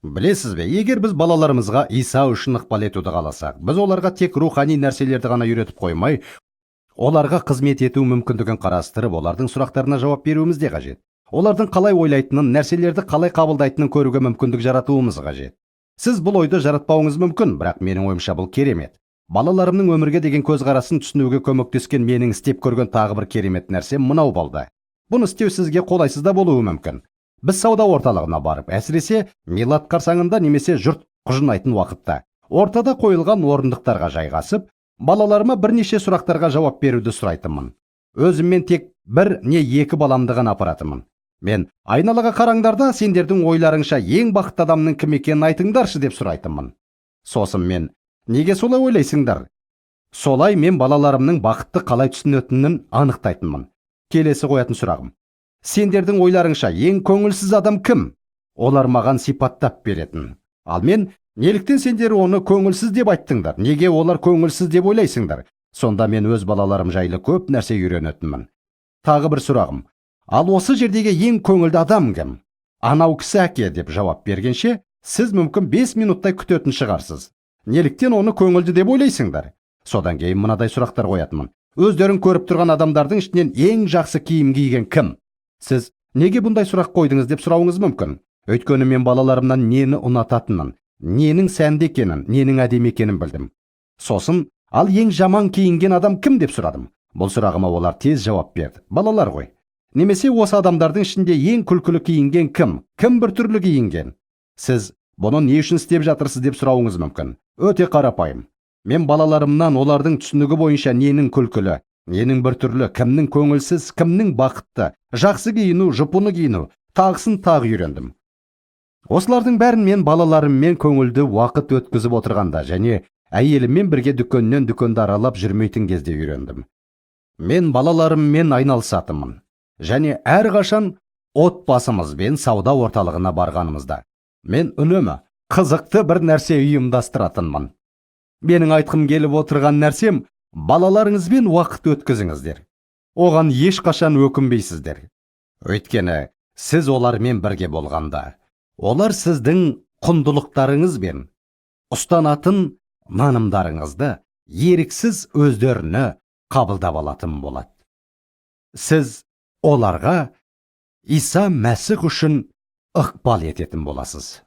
Білесіз бе, егер біз балаларымызға Иса үшін ықпал етуді қаласақ, біз оларға тек рухани нәрселерді ғана үйретіп қоймай, оларға қызмет ету мүмкіндігін қарастырып, олардың сұрақтарына жауап беруіміз де қажет. Олардың қалай ойлайтынын, нәрселерді қалай қабылдайтынын көруге мүмкіндік жаратуымыз қажет. Сіз бұл ойды жаратпауыңыз мүмкін, бірақ менің ойымша, бұл керемет. Балаларымның өмірге деген көзқарасын түсінуге көмектескен менің істеп көрген тағы бір керемет нәрсе мынау болды. Бұны істеу сізге қолайсыз да болуы мүмкін. Біз сауда орталығына барып, әсіресе милад қарсаңында немесе жұрт құжынайтын уақытта, ортада қойылған орындықтарға жайғасып, балаларыма бірнеше сұрақтарға жауап беруді сұрайтынмын. Өзіммен тек бір не екі баламды ғана апаратынмын. Мен: «Айналаға қараңдар да, сендердің ойларыңша, ең бақытты адамның кім екенін айтыңдаршы», – деп сұрайтынмын. Сосын мен: «Неге солай ойлайсыңдар?» Солай мен балаларымның бақытты қалай түсінетінін анықтайтынмын. Келесі қоятын сұрағым: «Сендердің ойларыңша, ең көңілсіз адам кім?» Олар маған сипаттап беретін. Ал мен: «Неліктен сендер оны көңілсіз деп айттыңдар? Неге олар көңілсіз деп ойлайсыңдар?» Сонда мен өз балаларым жайлы көп нәрсе үйренетінмін. Тағы бір сұрағым: «Ал осы жердегі ең көңілді адам кім?» «Анау кісі, әке», – деп жауап бергенше, сіз мүмкін 5 минуттай күтетін шығарсыз. «Неліктен оны көңілді деп ойлайсыңдар?» Содан кейін мынадай сұрақтар қоятынмын: «Өздерің көріп тұрған адамдардың ішінен ең жақсы киім киген кім?» Сіз «Неге бұндай сұрақ қойдыңыз?» деп сұрауыңыз мүмкін. Өйткені мен балаларымнан нені ұнататынын, ненің сәнді екенін, ненің әдемі екенін білдім. Сосын: «Ал ең жаман киінген адам кім?» – деп сұрадым. Бұл сұрағыма олар тез жауап берді, балалар ғой. Немесе: «Осы адамдардың ішінде ең күлкілі киінген кім? Кім біртүрлі киінген?» Сіз «Бұны не үшін істеп жатырсыз?» деп сұрауыңыз мүмкін. Өте қарапайым: мен балаларымнан олардың түсінігі бойынша ненің күлкілі, ненің біртүрлі, кімнің көңілсіз, кімнің бақытты, жақсы киіну, жұпыны киіну, тағысын тағы үйрендім. Осылардың бәрін мен балаларыммен көңілді уақыт өткізіп отырғанда және әйеліммен бірге дүкеннен дүкенді аралап жүрмейтін кезде үйрендім. Мен балаларыммен айналысатынмын және әрқашан отбасымызбен сауда орталығына барғанымызда, мен үнемі қызықты бір нәрсе ұйымдастыратынмын. Менің айтқым келіп отырған нәрсем: балаларыңызбен уақыт өткізіңіздер. Оған ешқашан өкінбейсіздер, өйткені сіз олармен бірге болғанда, олар сіздің құндылықтарыңыз бен ұстанатын нанымдарыңызды еріксіз өздеріне қабылдап алатын болады. Сіз оларға Иса Мәсіх үшін ықпал ететін боласыз.